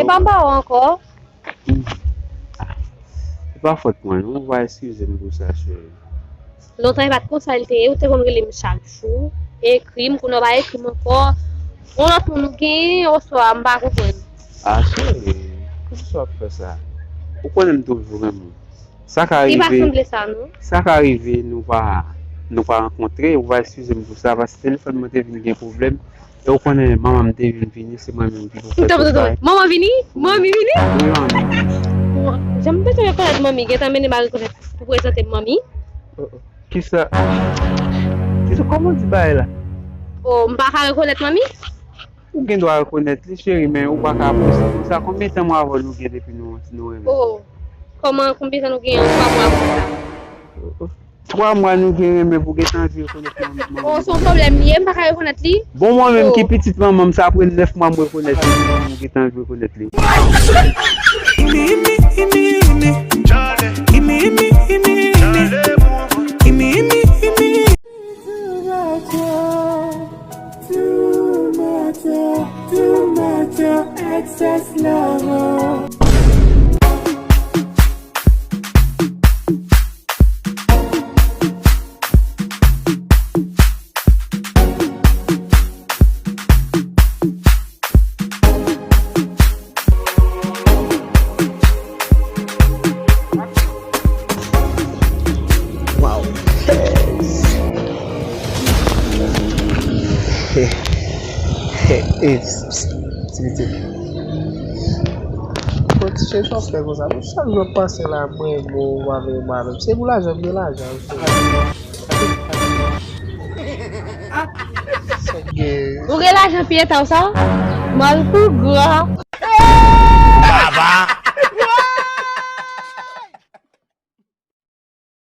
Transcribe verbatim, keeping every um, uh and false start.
Pa ba w ankò. Hmm. Ah, se pa fòt mwen, non. Ou va eskize m pou sa, cheri. Lontan, e pa t konsa l te ye. Ou te konn rele m chak jou, ekri m, kounye a w pa ekri m ankò. Yon lòt moun ou genyen, oswa m pa konprann. Ah, cheri, poukisa w ap fè sa? Ou konnen m toujou renmen w. Sa ka rive, sa ka rive, nou pa, nou pa rankontre, ou va eskize m pou sa, paske telefòn mwen te vin gen pwoblèm, e ou konnen manman m te vin vini, se mwen menm ki pou fè tout bagay. Manman vini? Manmi vini? Wi, manmi. Jan m bezwen rekonèt manmi, gentan mennen m al rekonèt pou prezante m manmi. Oh, oh. Kisa? Kisa, kòman w di bagay la? Oh, m pa ka rekonèt manmi? Ou gen dwa rekonèt li, cheri, men ou pa ka pouse konsa. Konbyen tan mwen avè w nou gen depi nou, nou renmen? Oh, kòman, konbyen tan nou gen an twa mwa konsa? Twa mwa nou gen renmen pou gentan anvi rekonèt manman. Oh, se yon pwoblèm li ye, m pa ka rekonèt li? Bon, mwen menm ki pitit manman m, sa apre nèf mwa m rekonèt li, nou gentan anvi rekonèt li. Ini, ini, ini, ini. Ini, ini, ini, ini. Ini, ini, ini. Too much, uh, too much, uh, excess love, uh. Wow. Hey, hey, hey, psst, psst, ti pitit. Bon, ti cheri, sa w fè konsa? Bon, chak jou w ap pase la, mwen, bon, ou pa vle ba m. Se pou lajan, m gen lajan, cheri. Ou gen lajan pye ta w sa? Mal pou gra. Baba.